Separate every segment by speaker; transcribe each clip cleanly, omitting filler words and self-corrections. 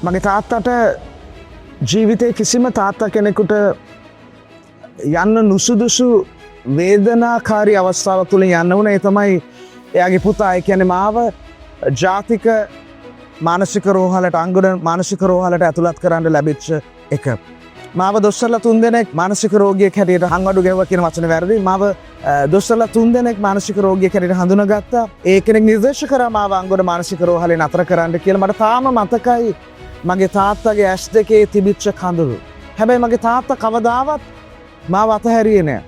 Speaker 1: මගේ තාත්තට ජීවිතේ කිසිම තාත්තා කෙනෙකුට යන්න නුසුදුසු වේදනාකාරී අවස්ථාවක් තුළින් යන්න වුණා. ඒ තමයි එයාගේ පුතා, ඒ කියන්නේ මාව ජාතික මානසික රෝහලට, අංගොඩ මානසික රෝහලට ඇතුළත් කරන්න ලැබිච්ච එක. මාව දොස්තරලා තුන්දෙනෙක් මානසික රෝගියෙක් හැටියට, හංවඩු ගැහුවා කියන වචන වැරදි. මාව දොස්තරලා තුන්දෙනෙක් මානසික රෝගියෙක් හැටියට හඳුනාගත්තා. ඒ කෙනෙක් නිර්දේශ කරා මාව අංගොඩ මානසික රෝහලේ නතර කරන්න කියලා. මට තාම මතකයි මගේ තාත්තගේ ඇස් දෙකේ තිබිච්ච කඳුළු. හැබැයි මගේ තාත්තා කවදාවත් මාව අතහැරියේ නෑ.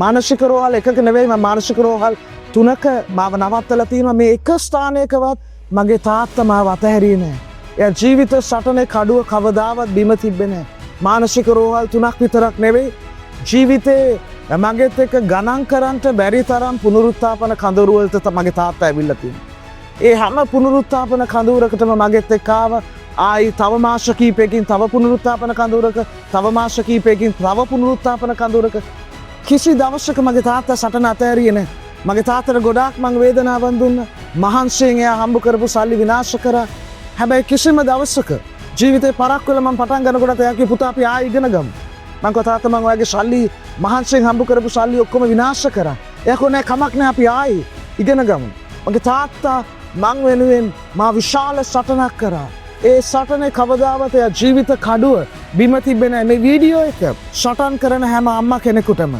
Speaker 1: මානසික රෝහල් එකක නෙවෙයි, මම මානසික රෝහල් තුනක මාව නවත්තලා තියෙනවා. මේ එක ස්ථානයකවත් මගේ තාත්තා මාව අතහැරියේ නෑ. එයා ජීවිත සටනේ කඩුව කවදාවත් බිම තිබ්බේ නෑ. මානසික රෝහල් තුනක් විතරක් නෙවෙයි, ජීවිතේ මගෙත් එක්ක ගණන් කරන්නට බැරි තරම් පුනරුත්ථාපන කඳවුරු වලට මගේ තාත්තා ඇවිල්ලා තියෙනවා. ඒ හැම පුනරුත්ථාපන කඳවුරකටම මගෙත් එක්ක ආවා. ආයි තව මාස කීපයකින් තව පුනරුත්ථාපන කඳවුරක, තව මාස කීපයකින් තව පුනරුත්ථාපන කඳවුරක. කිසි දවසක මගේ තාත්තා සටන අතෑරියේ නෑ. මගේ තාත්තට ගොඩාක් මං වේදනාවන් දුන්නා. මහන්සියෙන් එයා හම්බ කරපු සල්ලි විනාශ කරා. හැබැයි කිසිම දවසක ජීවිතේ පරක් වෙලා මං පටන් ගන්නකොට එයා කිව්වා, "පුතා, අපි ආයෙ ඉගෙන ගමු." මං කිව්වා, "තාත්තා, මං ඔයාගේ සල්ලි, මහන්සියෙන් හම්බ කරපු සල්ලි ඔක්කොම විනාශ කරා." එයා කිව්වා, "නෑ, කමක් නෑ, අපි ආයෙ ඉගෙන ගමු." මගේ තාත්තා මං වෙනුවෙන් මා විශාල සටනක් කරා. ඒ සටනේ කවදාවත් එයා ජීවිත කඩුව බිම තිබ්බේ නෑ. මේ වීඩියෝ එක සටන් කරන හැම අම්මා කෙනෙකුටම,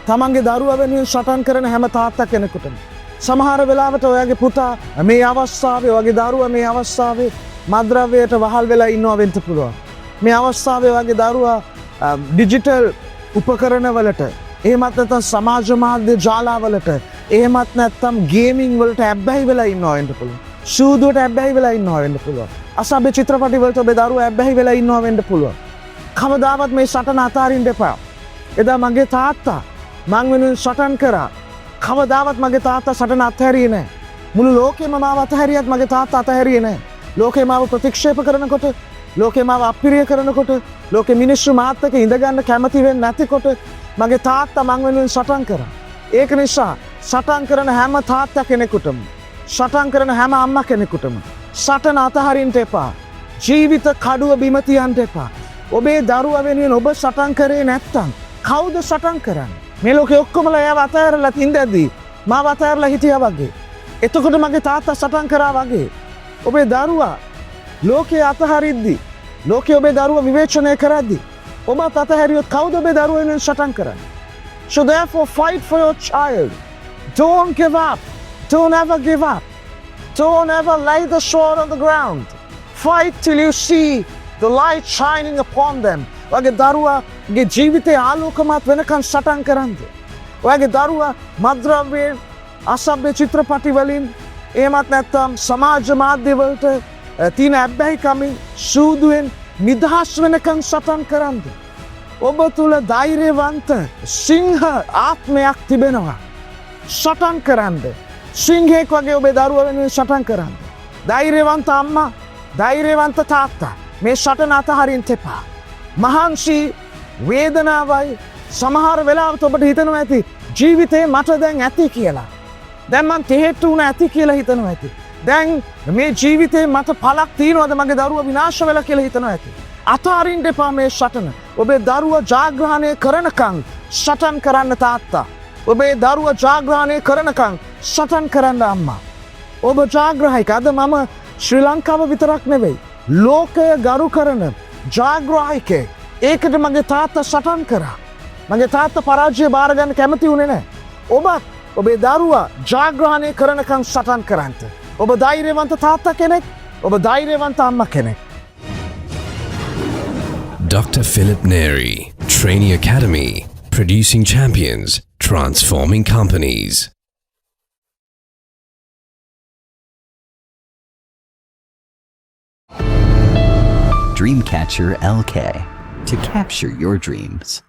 Speaker 1: තමන්ගේ දරුවා වෙනුවෙන් සටන් කරන හැම තාත්තා කෙනෙකුටම, සමහර වෙලාවට ඔයාගේ පුතා මේ අවස්ථාවේ, ඔයාගේ දරුවා මේ අවස්ථාවේ මත්ද්‍රව්‍යයට වහල් වෙලා ඉන්නවා වෙන්න පුළුවන්. මේ අවස්ථාවේ ඔයාගේ දරුවා ඩිජිටල් උපකරණවලට, එහෙමත් නැත්නම් සමාජ මාධ්‍ය ජාලාවලට, එහෙමත් නැත්නම් ගේමින් වලට ඇබ්බැහි වෙලා ඉන්නවා වෙන්න පුළුවන්. සූදුවට ඇබ්බැහි වෙලා ඉන්නවා වෙන්න පුළුවන්. අසභ්‍ය චිත්‍රපටි වලට ඔබේ දරුවා ඇබ්බැහි වෙලා ඉන්නවා වෙන්න පුළුවන්. කවදාවත් මේ සටන අතාරින්න එපා. එදා මගේ තාත්තා මං වෙනුවෙන් සටන් කරා. කවදාවත් මගේ තාත්තා සටන අත්හැරියේ නෑ. මුළු ලෝකෙම මාව අතහැරියත් මගේ තාත්තා අතහැරියේ නෑ. ලෝකේ මාව ප්‍රතික්ෂේප කරනකොට, ලෝකේ මාව අප්‍රිය කරනකොට, ලෝකෙ මිනිස්සු මාත් එක්ක ඉඳගන්න කැමති වෙන්නේ නැතිකොට මගේ තාත්තා මං වෙනුවෙන් සටන් කරා. ඒක නිසා සටන් කරන හැම තාත්තා කෙනෙකුටම, සටන් කරන හැම අම්මා කෙනෙකුටම, සටන අතහරින්න එපා. ජීවිත කඩුව බිම තියන්න එපා. ඔබේ දරුවා වෙනුවෙන් ඔබ සටන් කරේ නැත්තම් කවුද සටන් කරන්නේ? මේ ලෝකෙ ඔක්කොමලා එයාව අතහැරලා ඉඳද්දී, මාව අතහැරලා හිටියා වගේ. එතකොට මගේ තාත්තා සටන් කරා වගේ. ඔබේ දරුවා ලෝකේ අතහරිද්දි, ලෝකේ ඔබේ දරුවා විවේචනය කරද්දි, ඔබත් අතහැරියොත් කවුද ඔබේ දරුවා වෙනුවෙන් සටන් කරන්නේ? So therefore, fight for your child. Don't give up. Don't ever give up. Don't ever lay the sword on the ground. Fight till you see the light shining upon them. ඔයාගේ දරුවාගේ ජීවිතේ ආලෝකමත් වෙනකන් සටන් කරන්න. ඔයාගේ දරුවා මත්ද්‍රව්‍යයෙන්, අසභ්‍ය චිත්‍රපටි වලින්, එහෙමත් නැත්නම් සමාජ මාධ්‍ය වලට තියෙන ඇබ්බැහිකමින්, සූදුවෙන් නිදහස් වෙනකන් සටන් කරන්න. ඔබ තුළ ධෛර්යවන්ත සිංහ ආත්මයක් තිබෙනවා. සටන් කරන්න. සිංහෙක් වගේ ඔබේ දරුවා වෙනුවෙන් සටන් කරන්න. ධෛර්යවන්ත අම්මා, ධෛර්යවන්ත තාත්තා, මේ සටන අතහරින්න එපා. මහන්සි වේදනාවයි. සමහර වෙලාවට ඔබට හිතනවා ඇති ජීවිතේ මට දැන් ඇති කියලා. දැන් මං තෙහෙට්ටු වුණ ඇති කියලා හිතනවා ඇති. දැන් මේ ජීවිතේ මට පලක් තියනවද, මගේ දරුවා විනාශ වෙලා කියලා හිතනවා ඇති. අතාරින්න එපා මේ සටන. ඔබේ දරුවා ජයග්‍රහණය කරනකන් සටන් කරන්න තාත්තා. ඔබේ දරුවා ජයග්‍රහණය කරනකන් සටන් කරන්න අම්මා. ඔබ ජයග්‍රාහික. අද මම ශ්‍රී ලංකාව විතරක් නෙවෙයි, ලෝකය ගරු කරන ජයග්‍රාහිකයෙක්. ඒකට මගේ තාත්තා සටන් කරා. මගේ තාත්තා පරාජය බාරගන්න කැමති වුණේ නෑ. ඔබත් ඔබේ දරුවා ජයග්‍රහණය කරනකන් සටන් කරන්නට. ඔබ ධෛර්යවන්ත තාත්තා කෙනෙක්, ඔබ ධෛර්යවන්ත අම්මා කෙනෙක්.
Speaker 2: Dr. Philip Neri, Training Academy, producing champions, transforming companies.
Speaker 3: Dreamcatcher LK to capture your dreams.